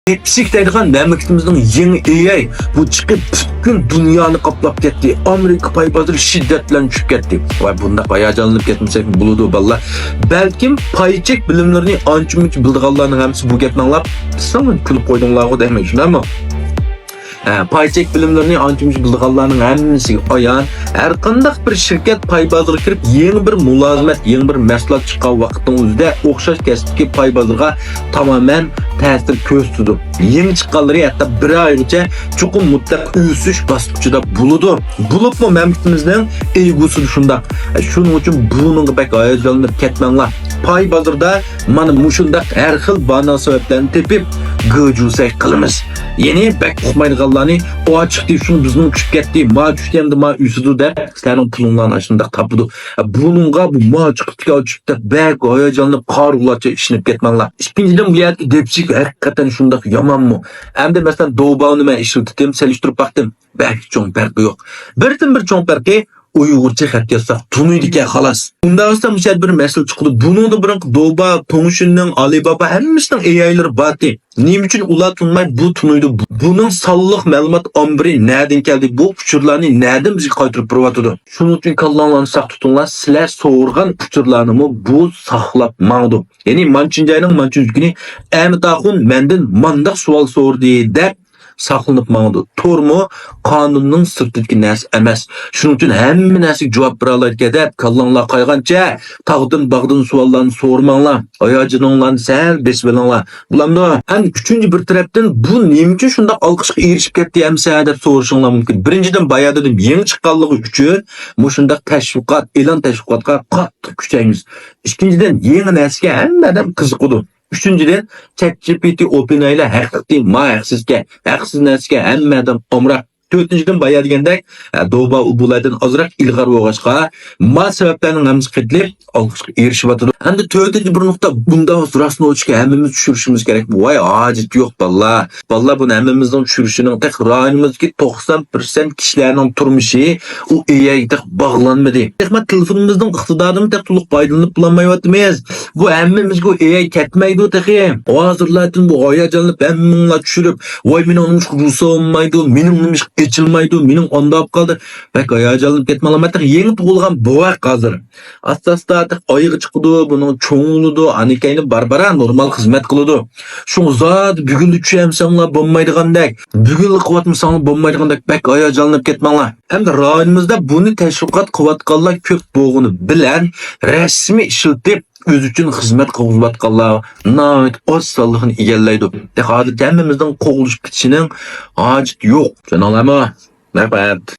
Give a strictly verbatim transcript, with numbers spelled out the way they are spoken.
دېپسىك دەيدىغان مەملىكىتىمىزنىڭ يېڭى ئېي ئاي بۇ چىقىپ پۈتكۈل دۇنيانى قاپلاپ كەتتى. ئامېرىكا پاي بازىرى شىددەت بىلەن چۈشۈپ كەتتى. ۋاي، بۇنداق ھاياجانلىنىپ كەتمىسەك بولىدۇ، بالىلار. بەلكىم پاي چەك بىلىملىرىنى ئانچە-مۇنچە بىلىدىغانلارنىڭ ھەممىسى بۇ گەپنى ئاڭلاپ، سىڭ كۈلۈپ قويدۇڭلارغۇ دەيمەن، شۇنداقمۇ؟ ھە، پاي چەك بىلىملىرىنى ئانچە-مۇنچە بىلىدىغانلارنىڭ ھەممىسىگە ئايان، ھەر قانداق بىر شىركەت پاي بازىرىغا كىرىپ، يېڭى بىر مۇلازىمەت، يېڭى بىر مەھسۇلات چىققان ۋاقىتنىڭ ئۆزىدە ئوخشاش كەسىپتىكى پاي بازىرىغا تامامەن تەسىر كۆرسىتىدۇ. يېڭى چىققانلىرى ھەتتا بىر ئايغىچە چوقۇم مۇتلەق ئۆسۈش باسقۇچىدا بولىدۇ. بولۇپمۇ مەملىكىتىمىزنىڭ ئېگوسىدا شۇنداق. شۇنىڭ ئۈچۈن بۇنىڭغا بەك ھاياجانلىنىپ كەتمەڭلار. پاي بازىرىدا مانا مۇشۇنداق ھەر خىل باھانە سەۋەبلەرنى تېپىپ، گېجۇسەي قىلىمىز. يەنى بەك ئۇقمايدىغانلارنى، ئا، چىقتى، شۇ بىزنىڭ چۈشۈپ كەتتى، ما چۈشتى ئەمدى ما ئۆسىدۇ دەپ، سىلەرنىڭ پۇلۇڭلارنى ئاشۇنداق تاپىدۇ. بۇنىڭغا بۇ ما چىقىپتىكەن، چۈشۈپ دەپ بەك ھاياجانلىنىپ، قارىغۇلارچە ئىشىنىپ كەتمەڭلار. ئىككىنچىدىن، بۇ يەردىكى دېپسىك ھەقىقەتەن شۇنداق يامانمۇ؟ ئەمدى مەسىلەن، دوباۋنى مەن ئىشلىتىپ سېلىشتۇرۇپ باقتىم. بەك چوڭ پەرقى يوق. بىردىن بىر چوڭ پەرقى ئۇيغۇرچە خەت يازساق تونۇيدىكەن، خالاس. ئۇنداق بولسا مۇشۇ يەردە بىر مەسىلە چىقىدۇ. بۇنىڭدىن بۇرۇنقى دوبا، توڭشۈننىڭ، ئالىبابا ھەممىسىنىڭ ئېي ئايلىرى بارتى. نېمە ئۈچۈن ئۇلار تونۇماي بۇ تونۇيدۇ؟ بۇنىڭ سانلىق مەلۇمات ئامبىرى نەدىن كەلدى؟ بۇ ئۇچۇرلارنى نەدىن بىزگە قايتۇرۇپ بېرىۋاتىدۇ؟ شۇنىڭ ئۈچۈن كاللاڭلارنى ساق تۇتۇڭلار، سىلەر سورىغان ئۇچۇرلارنىمۇ بۇ ساقلاپ ماڭىدۇ. يەنى مانچىنجاينىڭ مانچىنچە كۈنى ئەمىت ئاخۇن مەندىن مانداق سوئال سورىدى دەپ ساقلىنىپ ماڭىدۇ. تورمۇ قانۇننىڭ سىرتىدىكى نەرسە ئەمەس. شۇنىڭ ئۈچۈن ھەممە نەرسىگە جاۋاب بېرەلەيدىكەن دەپ، كاللاڭلار قايغانچە تاغدىن باغدىن سوئاللارنى سورىماڭلار. ھاياجىنىڭلارنى سەل بېسىۋېلىڭلار. بولامدۇ؟ ئەمدى ئۈچىنچى بىر تەرەپتىن، بۇ نېمە ئۈچۈن شۇنداق ئالقىشقا ئېرىشىپ كەتتى ئەمىسە دەپ سورىشىڭلار مۇمكىن. بىرىنچىدىن، بايا دېدىم، يېڭى چىققانلىقى ئۈچۈن مۇشۇنداق تەشۋىقات، ئېلان تەشۋىقاتقا قاتتىق كۈچەيمىز. ئىككىنچىدىن، يېڭى نەرسىگە ھەممە ئادەم قىزىقىدۇ. ئۈچىنچىدىن، چات جى پى تى، ئوپېنئېيلار ھەقىقىي ما ھەقسىزكەن، ھەقسىز نەرسىگە ھەممە ئادەم ئامراق. تۆتىنچىدىن، بايا دېگەندەك، ئە، دوبا ئۇ بۇلاردىن ئازراق ئىلغار بولغاچقا، ما سەۋەبلەرنىڭ ھەممىسى قېتىلىپ، ئالقىشقا ئېرىشىۋاتىدۇ. ئەمدى تۆتىنچى بىر نۇقتا، بۇنداق راستىنى ئوچۇقكەن ھەممىمىز چۈشۈرۈشىمىز كېرەك. ۋاي، ھاجىتى يوق، بالىلار. بالىلار، بۇنى ھەممىمىزنىڭ چۈشۈرۈشىنىڭ تېخى رايونىمىزدىكى توقسان پىرسەنت كىشىلەرنىڭ تۇرمۇشى ئۇ ئېي ئايغا تېخى باغلانمىدى. تېخى مانا تېلېفونىمىزنىڭ ئىقتىدارىدىن تېخى تولۇق پايدىلىنىپ بولالمايۋاتىمىز. بۇ ھەممىمىزگە ئۇ ئېي ئاي كەتمەيدۇ تېخى. ھازىرلاردىن بۇ ھاياجانلىنىپ ھەممىڭلار چۈشۈرۈپ، ۋاي، مېنىڭ نېمىشقا رۇسۇم بولمايدۇ، مېنىڭ نېمىشقا ئېچىلمايدۇ، مېنىڭ ئانداپ قالدى. بەك ھاياجانلىنىپ كەتمەڭلار. مەن تېخى يېڭى تۇغۇلغان بوۋاق ھازىر. ئاستا-ئاستا تېخى ئايغا چىقىدۇ، بۇنىڭ چوڭ بولىدۇ، ئانىكەينى بارا-بارا نورمال خىزمەت قىلىدۇ. شۇڭا زادى بۈگۈنلا چۈشەنمىسەڭلار بولمايدىغاندەك، بۈگۈنلا قىلىۋاتمىساڭلار بولمايدىغاندەك بەك ھاياجانلىنىپ كەتمەڭلار. ھەمدە رايونىمىزدا بۇنى تەشۋىقات قىلىۋاتقانلار كۆپ بولغىنى بىلەن، رەسمىي ئىشلىتىپ، ئۆزى ئۈچۈن خىزمەت قىلغۇزۇۋاتقانلار ناھايىتى ئاز سانلىقنى ئىگىلەيدۇ. ھازىرچە ھەممىمىزنىڭ قوغلىشىپ كېتىشىنىڭ ھاجىتى يوق. چۈشەندىڭلارمۇ؟ رەھمەت.